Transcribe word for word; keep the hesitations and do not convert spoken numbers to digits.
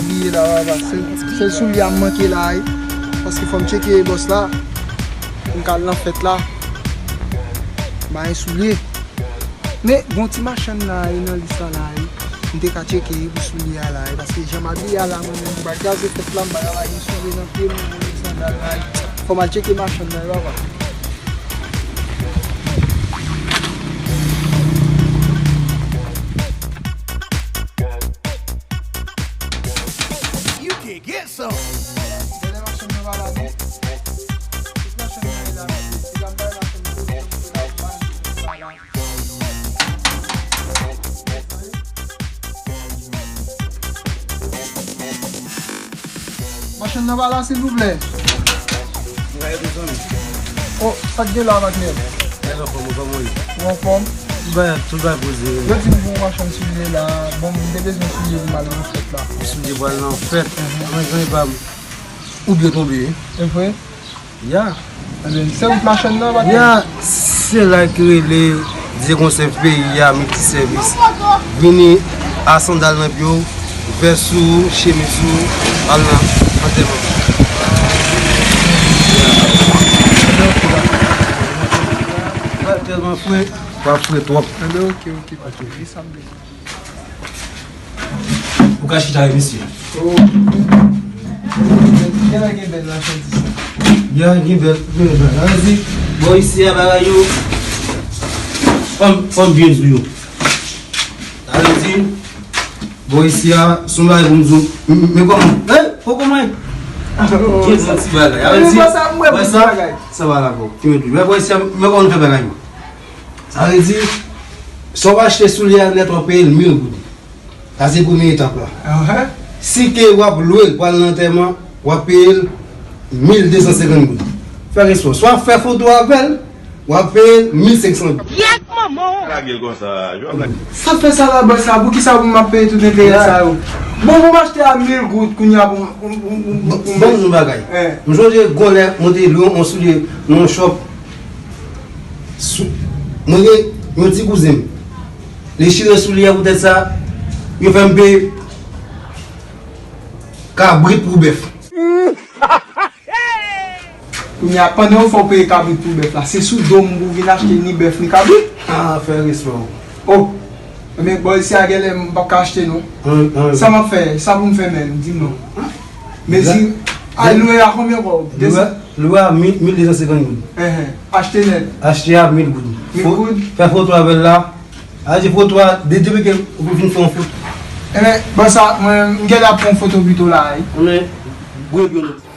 Li la, papa. Sèl, sèl soulye a m manke la, wi. Paske fò m tcheke bòs la. M ka al nan fèt la. M pa gen soulye. Men, gon ti machann la, wi, nan lis la, la, wi. M te ka tcheke, wi, pou soulye a la, wi. Paske jan m abiye a la, mwen menm, m pa kraze fèt la, m pa ka pa gen soulye nan pye m, mwen menm sandal la, wi. Fò m al tcheke machann la, wi, papa. You can get some. Machann nan pa la, silvouplè. Oh, sa k gen la, patnè? Mwen anfòm, ou kòman w ye? Ou anfòm? Tout bagay, tout bagay poze. Yo di m pou machann soulye la. Bon, m te bezwen soulye pou m al nan fèt la. Soulye pou al nan fèt? Mhm. Mwen, zanmi pa m, ou byen tonbe, wi. E vre? Ya. Ebyen, se ou k machann nan, patnè? Ya, se la ki rele Dye konsèv peyi a, milti sèvis. Vini a sandal nan pye w, vès ou, chemiz ou, al nan antèman. Tèlman fre, pa fre twòp. Ebyen, oke, oke, patnè. Li sanble. Ou ka chita, wi, mesye. Oh. Genlè gen bèl machandiz. Ya, gen bèl, gen bèl. Sa vle di, bò isi a bagay yo, fò m, fò m byen di w. Sa vle di, bò isi a, se yon bagay pou m di w. M, m, men kòman? Hein? Fò kòman? Gen yon ti bagay. Sa vle di, wè sa, sa va la, bò. Ki mèt wi. Wè bò isi a, men kòman nou fè bagay yo. Sa vle di, si w achte soulye a nèt, w ap peye l mil goud. Sa se premye etap la. Anhan. Si ke w ap lwe l pou al nan antèman, w ap peye l mil de san senkant goud. Fè respè w. Si w ap fè foto avè l, w ap peye l mil senk san goud. Pyèt manman w! Lage l konsa, Joab, lage. Sa fè sa la, bòs la, poukisa pou m ap peye tout enterè sa yo? Bon, pou m achte a mil goud, kounye a pou m, pou m, pou m, pou m, pou m. Ban m yon bagay. Eh. M sonje gon lè, mwen te lwe yon soulye nan yon shop. Sou, mwen gen yon ti kouzen m. Li chire soulye a poutèt sa, yo fè m peye kabrit pou bèf. Kounye a, pandan yo fè w peye kabrit pou bèf la, se sou do m pou w vin achte ni bèf ni kabrit? Ah, fè respè w. Oh, men bò isi a genlè m p ap ka achte non. Sa m ap fè, sa pou m fè menm, di m non. Mezi, a lwe a konbyen kòb? Lwe, lwe a mil, mil de san senkant goud. Enhen. Achte nèt. Achte a mil goud. Mil goud? Fè foto avè l la. A di foto a, de, depi ke ou fin fè yon foto. Enben, bon sa, mwen, m genlè ap pran foto pito la, wi. Mwen, gwe pye nou.